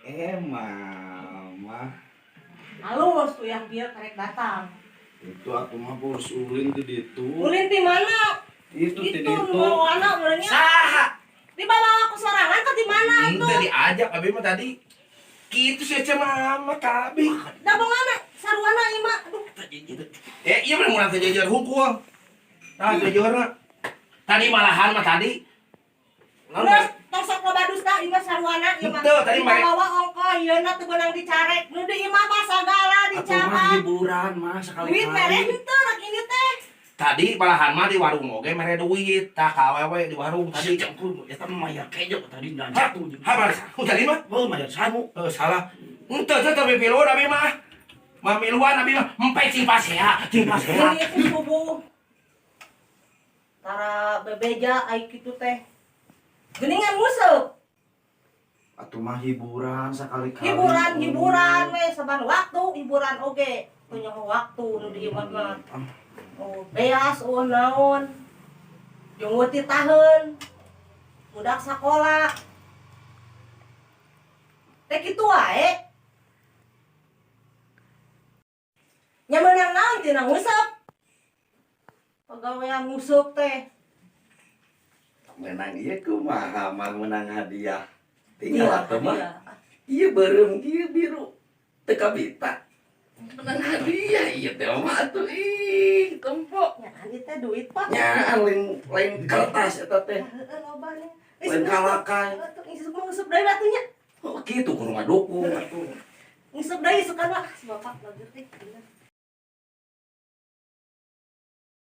Eh, Mama. Halus tuh yang dia karek datang. Itu atuh mah bos ulin di ditu. Ulin di mana? Itu di Itu ditu. nu mana urangnya? Saha? Dibawa aku sorangan ke di mana Ente tuh? Diajak abi mah tadi. Kitu sih ece mama ka abi. Da bongana saruana ieu mah. Aduh, Eh, iya mah mun teh jajar hungkul. Tah jajarna. Tadi malahan mah tadi. Geus tong sok loba dusta ieu mah saruana ieu mah. Henteu, tadi mah- Dibawa ongko ieu na teu beunang dicarek. Nu di imah mah sagala Atuh mah dicabat. Hiburan mah sekali-kali. Duit mere henteu rek ini teh. Tadi malahan mah di warung oge mere duit. Tah ka awewe di warung Tadi tadi. cangkul eta mah mayar kejo tadi dan Hah? jatuh. Ha, mana tadi mah? Oh, mayar sangu. Eh, salah. Henteu teh tapi miluan abi mah. Mah miluan abi mah empe cing pasea, cing pasea. Ini itu subuh. Tara bebeja ai kitu teh. Geuningan nguseup. Atuh mah hiburan sekali-kali. Hiburan hiburan we saban waktu hiburan oge. Teu nyaho waktu nu di imah mah. Ah. Oh, beas oh naon. Jeung ti taheun. Budak sakola. Teh kitu wae. Nya meunang naon tina nguseup? Pagawean nguseup teh. Menang ieu kumaha mang menang hadiah. Tinggal atuh mah. Iya. Ieu beureum ieu biru. Teu kabita. Menang hadiah ieu teh mah atuh ih tempo. Nya ieu teh duit, Pak. Nya lain lain kertas eta teh. Heeh, loba nih. Lain kalakai. Atuh nguseup mah nguseup deui atuh nya. Oh, kitu kudu ngadukung atuh. Nguseup deui suka mah. Si Bapak lagi teh.